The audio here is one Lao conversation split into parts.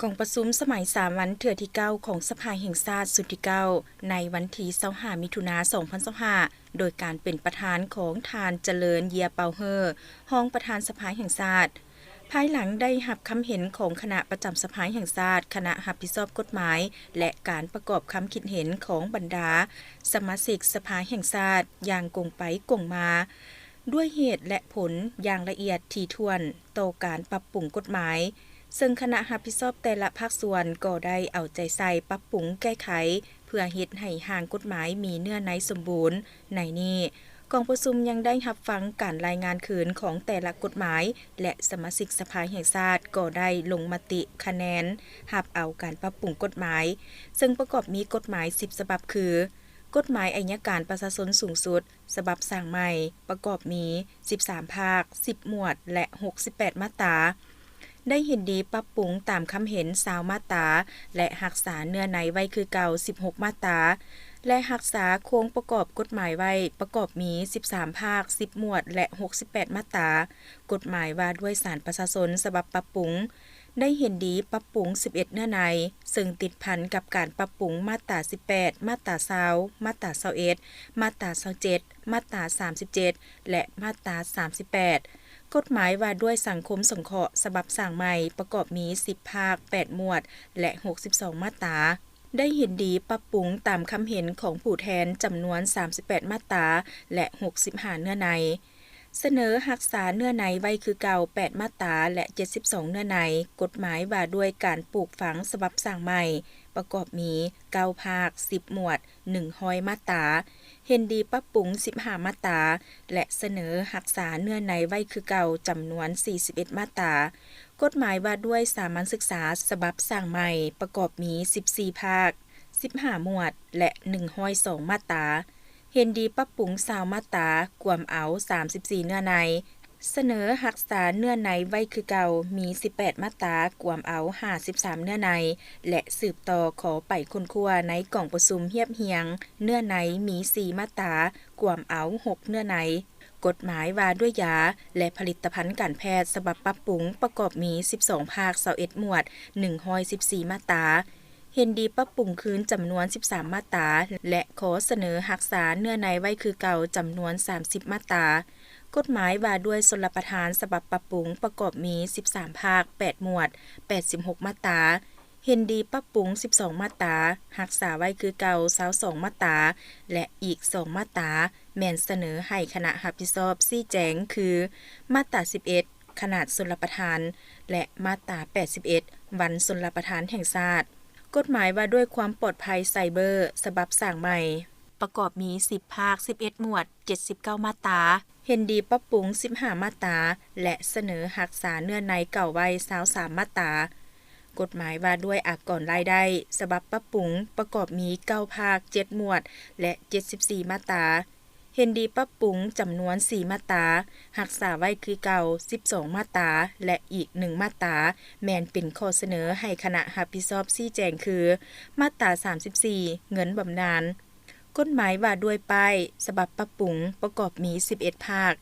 ກອງປະຊຸມສະໄໝສາມັນເທື່ອທີເກົ້າຂອງສະພາແຫ່ງຊາດຊຸດທີເກົ້າ ໃນວັນທີຊາວຫ້າ ມິຖຸນາ ສອງພັນຊາວຫ້າ ໂດຍການເປັນປະທານຂອງທ່ານ ຈະເລີນ ເຢຍເປົາເຮີ ຮອງປະທານສະພາແຫ່ງຊາດ, ພາຍຫຼັງໄດ້ຮັບຄຳເຫັນຂອງຄະນະປະຈຳສະພາແຫ່ງຊາດ, ຄະນະຮັບຜິດຊອບກົດໝາຍ ແລະ ການປະກອບຄຳຄິດເຫັນຂອງບັນດາສະມາຊິກສະພາແຫ່ງຊາດຢ່າງກົງໄປກົງມາ ດ້ວຍເຫດ ແລະ ຜົນຢ່າງລະອຽດຖີ່ຖ້ວນຕໍ່ການປັບປຸງກົດໝາຍ, ເຊິ່ງຄະນະຮັບຜິດຊອບແຕ່ລະພາກສ່ວນກໍໄດ້ເອົາໃຈໃສ່ປັບປຸງແກ້ໄຂ ເພື່ອເຮັດໃຫ້ຮ່າງກົດໝາຍມີເນື້ອໃນສົມບູນ. ໃນນີ້, ກອງປະຊຸມຍັງໄດ້ຮັບຟັງການລາຍງານຄືນຂອງແຕ່ລະກົດໝາຍ ແລະ ສະມາຊິກສະພາແຫ່ງຊາດກໍໄດ້ລົງມະຕິຄະແນນຮັບເອົາການປັບປຸງກົດໝາຍ, ເຊິ່ງປະກອບມີກົດໝາຍສິບສະບັບຄື, ກົດໝາຍໄອຍະການປະຊາຊົນສູງສຸດ ສະບັບສ້າງໃໝ່ ປະກອບມີສິບສາມພາກ, ສິບໝວດ ແລະ ຫົກສິບແປດມາດຕາ, ໄດ້ເຫັນດີປັບປຸງຕາມຄຳເຫັນຊາວມາດຕາ ແລະ ຮັກສາເນື້ອໃນໄວ້ຄືເກົ່າສິບຫົກມາດຕາ ແລະ ຮັກສາໂຄງປະກອບກົດໝາຍໄວ້ ປະກອບມີສິບສາມພາກ, ສິບໝວດ ແລະ ຫົກສິບແປດມາດຕາ. ກົດໝາຍວ່າດ້ວຍສານປະຊາຊົນສະບັບປັບປຸງ ໄດ້ເຫັນດີປັບປຸງສິບເອັດເນື້ອໃນ, ເຊິ່ງຕິດພັນກັບການປັບປຸງມາດຕາສິບແປດ, ມາດຕາຊາວ, ມາດຕາຊາວເອັດ, ມາດຕາຊາວເຈັດ, ມາດຕາສາມສິບເຈັດ ແລະ ມາດຕາສາມສິບແປດ. ກົດໝາຍວ່າດ້ວຍສັງຄົມສົງເຄາະສະບັບສ້າງໃໝ່ ປະກອບມີສິບພາກ, ແປດໝວດ ແລະ ຫົກສິບສອງມາດຕາ, ໄດ້ເຫັນດີປັບປຸງຕາມຄຳເຫັນຂອງຜູ້ແທນຈຳນວນສາມສິບແປດມາດຕາ ແລະ ຫົກສິບຫ້າເນື້ອໃນ. ສະເໜີຮັກສາເນື້ອໃນໄວ້ຄືເກົ່າແປດມາດຕາ ແລະ ເຈັດສິບສອງເນື້ອໃນ. ກົດໝາຍວ່າດ້ວຍການປູກຝັງສະບັບສ້າງໃໝ່ ປະກອບມີເກົ້າພາກ, ສິບໝວດ, ໜຶ່ງຮ້ອຍມາດຕາ, ເຫັນດີປັບປຸງສິບຫ້າມາດຕາ ແລະ ສະເໜີຮັກສາເນື້ອໃນໄວ້ຄືເກົ່າຈຳນວນສີ່ສິບເອັດມາດຕາ. ກົດໝາຍວ່າດ້ວຍສາມັນສຶກສາສະບັບສ້າງໃໝ່ ປະກອບມີສິບສີ່ພາກ, ສິບຫ້າໝວດ ແລະ ໜຶ່ງຮ້ອຍສອງມາດຕາ, ເຫັນດີປັບປຸງຊາວມາດຕາ, ກວມເອົາສາມສິບສີ່ເນື້ອໃນ. ສະເໜີຮັກສາເນື້ອໃນໄວ້ຄືເກົ່າ ມີສິບແປດມາດຕາ, ກວມເອົາຫ້າສິບສາມເນື້ອໃນ ແລະ ສືບຕໍ່ຂໍໄປຄົ້ນຄວ້າໃນກອງປະຊຸມຮຽບຮຽງເນື້ອໃນມີສີ່ມາດຕາ, ກວມເອົາຫົກເນື້ອໃນ. ກົດໝາຍວ່າດ້ວຍຢາ ແລະ ຜະລິດຕະພັນການແພດສະບັບປັບປຸງ ປະກອບມີສິບສອງພາກ, ຊາວເອັດໝວດ, ໜຶ່ງຮ້ອຍສິບສີ່ມາດຕາ, ເຫັນດີປັບປຸງຄືນຈຳນວນສິບສາມມາດຕາ ແລະ ຂໍສະເໜີຮັກສາເນື້ອໃນໄວ້ຄືເກົ່າຈຳນວນສາມສິບມາດຕາ. ກົດໝາຍວ່າດ້ວຍຊົນລະປະທານສະບັບປັບປຸງ ປະກອບມີສິບສາມພາກ, ແປດໝວດ, ແປດສິບຫົກມາດຕາ, ເຫັນດີປັບປຸງສິບສອງມາດຕາ, ຮັກສາໄວ້ຄືເກົ່າຊາວສອງມາດຕາ ແລະ ອີກສອງມາດຕາ ແມ່ນສະເໜີໃຫ້ຄະນະຮັບຜິດຊອບຊີ້ແຈງຄື ມາດຕາສິບເອັດ ຂະໜາດຊົນລະປະທານ ແລະ ມາດຕາແປດສິບເອັດ ວັນຊົນລະປະທານແຫ່ງຊາດ. ກົດໝາຍວ່າດ້ວຍຄວາມປອດໄພໄຊເບີ ສະບັບສ້າງໃໝ່ ປະກອບມີສິບພາກ, ສິບເອັດໝວດ, ເຈັດສິບເກົ້າມາດຕາ, ເຫັນດີປັບປຸງສິບຫ້າມາດຕາ ແລະ ສະເໜີຮັກສາເນື້ອໃນເກົ່າໄວ້ຊາວສາມມາດຕາ. ກົດໝາຍວ່າດ້ວຍອາກອນລາຍໄດ້ ສະບັບປັບປຸງ ປະກອບມີເກົ້າພາກ, ເຈັດໝວດ ແລະ ເຈັດສິບສີ່ມາດຕາ, ເຫັນດີປັບປຸງຈຳນວນສີ່ມາດຕາ, ຮັກສາໄວ້ຄືເກົ່າສິບສອງມາດຕາ ແລະ ອີກໜຶ່ງມາດຕາ ແມ່ນເປັນຂໍ້ສະເໜີໃຫ້ຄະນະຮັບຜິດຊອບຊີ້ແຈງຄື ມາດຕາສາມສິບສີ່ ເງິນບຳນານ. ກົດໝາຍວ່າດ້ວຍປ້າຍ ສະບັບປັບປຸງ ປະກອບມີສິບເອັດພາກ,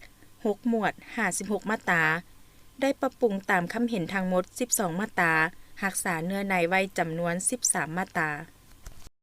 ຫົກໝວດ, ຫ້າສິບຫົກມາດຕາ, ໄດ້ປັບປຸງຕາມຄຳເຫັນທັງໝົດສິບສອງມາດຕາ, ຮັກສາເນື້ອໃນໄວ້ຈຳນວນສິບສາມມາດຕາ.